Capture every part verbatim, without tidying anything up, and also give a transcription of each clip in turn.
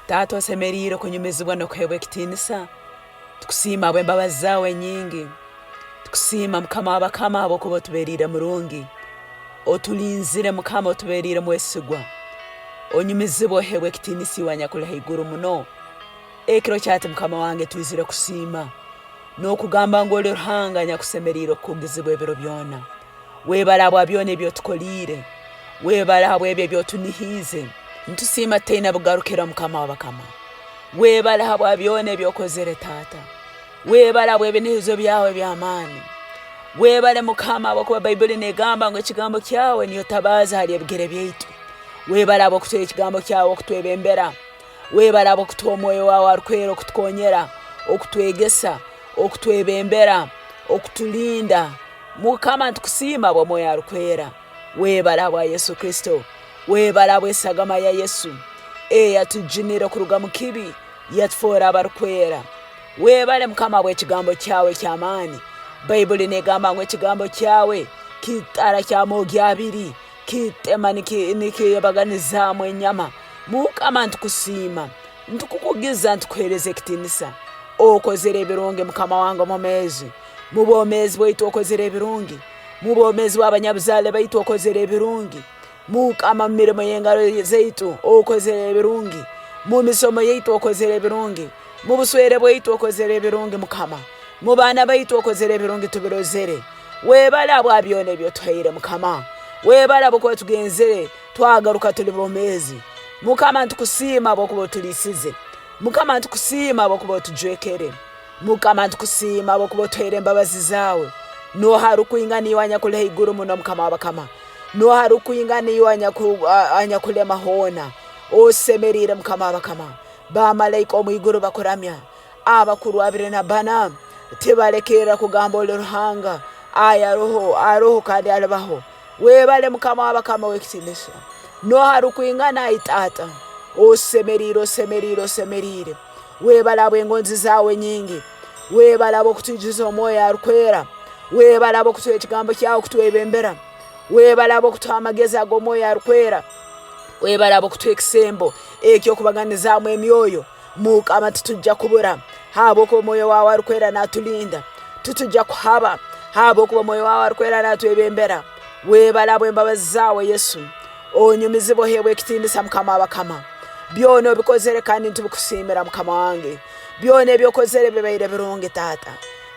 Taata, osemeriire kunyumizibwa n'okuheebwa ekitiinisa. Tukusiima habw'embabazi zaawe enyingi. Tukusiima, Mukama w'abakama, habwokuba otuberiire murungi. Otulinzire, Mukama, otuberiire mwesigwa. Onyumizibwe, oheebwe ekitiinisa, iwe Anyakuli Haiguru Muno. Ekiro kyati, Mukama wange, twizire kusiima n'okugamba ngu oli Ruhanga anyakusemeriire okukugizibwa ebiro byona. Webale habwa byona ebi otukoliire. Webale habw'ebyo ebi otunihiize. Nitusiima tutaina bugarukiro, Mukama w'abakama. Webale habwa byona ebi okozere, Taata. Webale habw'ebinihizo byawe eby'amaani. Webale, Mukama, habwokuba Baibuli neegamba ngu ekigambo kyawe niyo tabaaza hali ebigere byaitu. Webale habw'okutuha ekigambo kyawe, okutwebembera. Webale habw'okutuha Omwoyo waawe Arukwera okutukonyera, okutwegesa, okutwebembera, okutulinda. Mukama, nitukusiima habw'Omwoyo Arukwera. Webale habwa Yesu Kristo. Webale habw'esagama ya Yesu eyatujunire kuruga mu kibi, yatufoora abarukwera. Webale, Mukama, habw'ekigambo kyawe eky'amaani. Baibuli neegamba ngu ekigambo kyawe kitara ky'amoogi abiri, kitema niki-, nikiyebaganizaamu enyama. Mukama, nitukusiima, nitukukugiza, nitukuheereza ekitiinisa. Okozere ebirungi, Mukama wange omwomeezi. Mu bwomeezi bwaitu okozere ebirungi. Mu bwomeezi bw'abanyabuzaale baitu okozere ebirungi. Mukama, mu mirimo y'engaro zaitu okozere ebirungi. Mu misomo yaitu okozere ebirungi. Mu buswere bwaitu okozere ebirungi, Mukama. Mu baana baitu okozere ebirungi, tubirozere. Webale habwa byona ebi otuhaire, Mukama. Webale habwokuba tugenzere, twagaruka tuli bomeezi. Mukama, nitukusiima habwokuba otuliisize. Mukama, nitukusiima habwokuba otujwekere. Mukama, nitukusiima habwokuba otuhaire embabazi zaawe. Nooha arukwingana iwe Anyakuli Haiguru Muno, Mukama w'abakama? Nooha arukwingana iwe Anyaku-, a-, Anyakulema hoona? Osemeriire, Mukama w'abakama. Bamalaika omu iguru bakuramya. Abakuru abiri na bana tibalekerra kugamba oli Ruhanga, ayaroho, aroho kandi alibaho. Webale, Mukama w'abakama, ow'ekitiinisa. Nooha arukwingana, ai Taata? Osemeriire, osemeriire, osemeriire. Webale habw'engonzi zaawe nyingi. Webale habw'okutwijuza Omwoyo Arukwera. Webale habw'okutuha ekigambo kyawe kutwebembera. Webale habw'okutuha amagezi ag'Omwoyo Arukwera. Webale habw'okutuha ekisembo eky'okubaganizaamu emyoyo. Mukama, titujja kubura, habwokuba Omwoyo waawe Arukwera naatulinda. Titujja kuhaba, habwokuba Omwoyo waawe Arukwera naatwebembera. Webale habw'embabazi zaawe, Yesu. Onyumizibwe, oheebwe ekitiinisa, Mukama w'abakama. Byona obikozere kandi nitubikusiimira, Mukama wange. Byona ebi okozere bibaire birungi, Taata.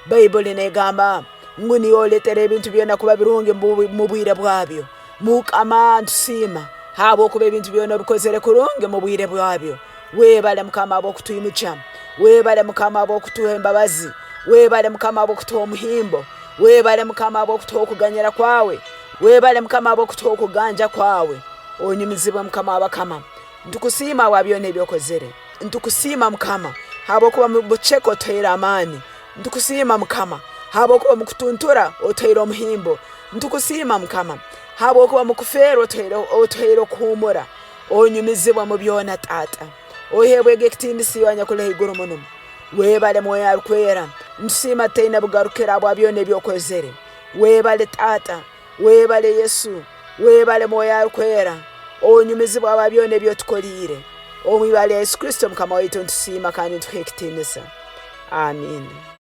Baibuli neegamba ngu niiwe oleetera ebintu byona kuba birungi mu bu-, mu bwire bwabyo. Mukama, ntusiima habwokuba ebintu byona obikozere kurungi mu bwire bwabyo. Webale, Mukama, habw'okutwimukya. Webale, Mukama, habw'okutuha embabazi. Webale, Mukama, habw'okutuha omuhimbo. Webale, Mukama, habw'okutuha okuganyira kwawe. Webale, Mukama, habw'okutuha okuganja kwawe. Onyumizibwe, Mukama w'abakama. Nitukusiima habwa byona ebi okozere. Nitukusiima, Mukama, habwokuba mu buceke otuhaire amaani. Nitukusiima, Mukama, habwokuba mu kutuntura otuhaire omuhimbo. Nitukusiima, Mukama, habwokuba mu kufeerwa otuhaire, otuhaire okuhuumura. Onyumizibwe mu byona, Taata. Oheebwege ekitiinisa, iwe Anyakuli Haiguru Muno. Webale, Mwoyo Arukwera. Nitusiima tutaine bugarukiro habwa byona ebi okozere. Webale, Taata. Webale, Yesu. Webale, Mwoyo Arukwera. Onyumizibwe habwa byona ebi otukoliire. Omu ibara lya Yesu Kristo, Mukama waitu, nitusiima kandi nitukuha ekitiinisa. Amiina.